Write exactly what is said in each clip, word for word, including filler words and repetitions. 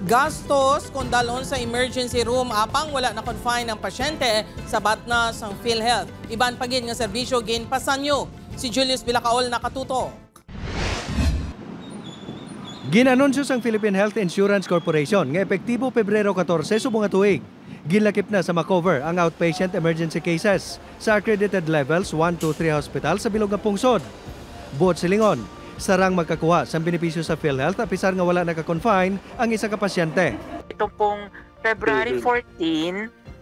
Gastos kon dalhon sa emergency room apang wala na-confine ang pasyente, sabat na sang PhilHealth. Iban pa gid nga serbisyo ginpasanyo. Si Julius Bilacaol nakatutok. Gin-anunsyo sang Philippine Health Insurance Corporation nga epektibo Pebrero katorse subong nga tuig, ginlakip na sa ma-cover ang outpatient emergency cases sa accredited levels one, two, three hospital sa bilog nga pungsod. Buot silingon, sarang magkakuha sang benepisyo sa PhilHealth apisar nga wala naka-confine ang isa ka pasyente. Ito pong February Mhm. fourteen,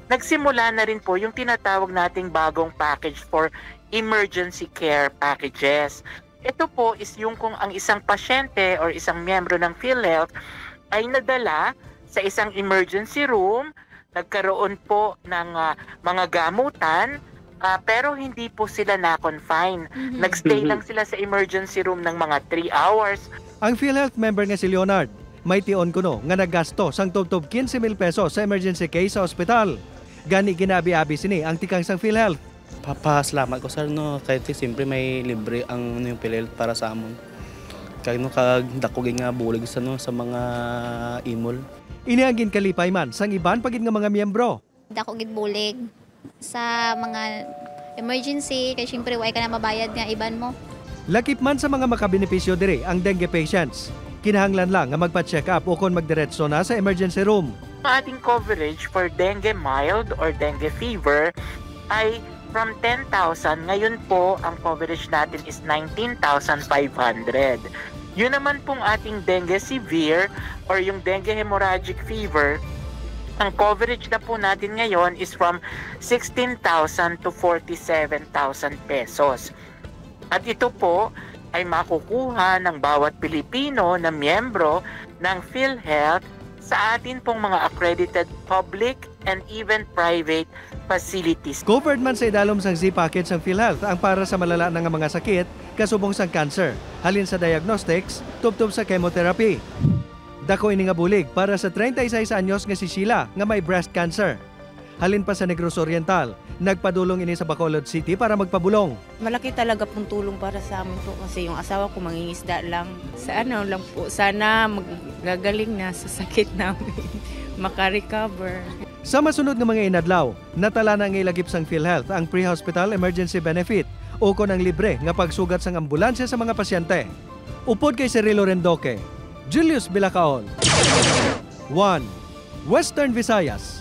nagsimula na rin po yung tinatawag nating bagong package for emergency care packages. Ito po is yung kung ang isang pasyente or isang miyembro ng PhilHealth ay nadala sa isang emergency room, nagkaroon po ng, ah, mga gamutan, ah, pero hindi po sila na-confine. Mhm. Nag-stay Mhm. lang sila sa emergency room ng mga three hours. Ang PhilHealth member nga si Leonard, may tion kuno nga naggasto sang tubtob quince mil pesos sa emergency case sa ospital. Gani, ginaabi-abi sini ang tikang sang PhilHealth. Papasalamat ko, sir, no, kay ti-, siyempre may libre ang, ano, yung PhilHealth para sa amon. Kay, no, kag dako gid nga bulig sa, no, sa mga imol. Ini ang ginkalipay man sang iban pa gid nga mga miyembro. Dako gid bulig sa mga emergency, kay siyempre, way ka na mabayad nga iban mo. Lakip man sa mga makabenepisyo diri ang dengue patients. Kinahanglan lang nga magpa-check up ukon magdiretso na sa emergency room. Ang ating coverage for dengue mild or dengue fever ay from ten thousand, ngayon po ang coverage natin is nineteen thousand five hundred. Yun naman pong ating dengue severe or yung dengue hemorrhagic fever, ang coverage na po natin ngayon is from sixteen thousand to forty-seven thousand pesos. At ito po ay makukuha ng bawat Pilipino na miyembro ng PhilHealth sa atin pong mga accredited public and even private facilities. Covered man sa idalom sang Z-Package ang PhilHealth ang para sa malala na nga mga sakit, kasubong sang cancer, halin sa diagnostics tubtob sa chemotherapy. Dako ini nga bulig para sa treinta y seis anyos nga si Sheila nga may breast cancer. Halin pa sa Negros Oriental, nagpadulong ini sa Bacolod City para magpabulong. Malaki talaga pong tulong para sa amin po kasi yung asawa ko mangingisda lang. Sa ano lang po, sana magagaling na sa sakit namin, makarecover. Sa masunod nga mga inadlaw, natala na nga ilagip sang PhilHealth ang pre-hospital emergency benefit ukon ang libre nga pagsugat sang ambulansya sa mga pasyente. Upod kay Cirilo Rendoque, Julius Bilacaol, One Western Visayas.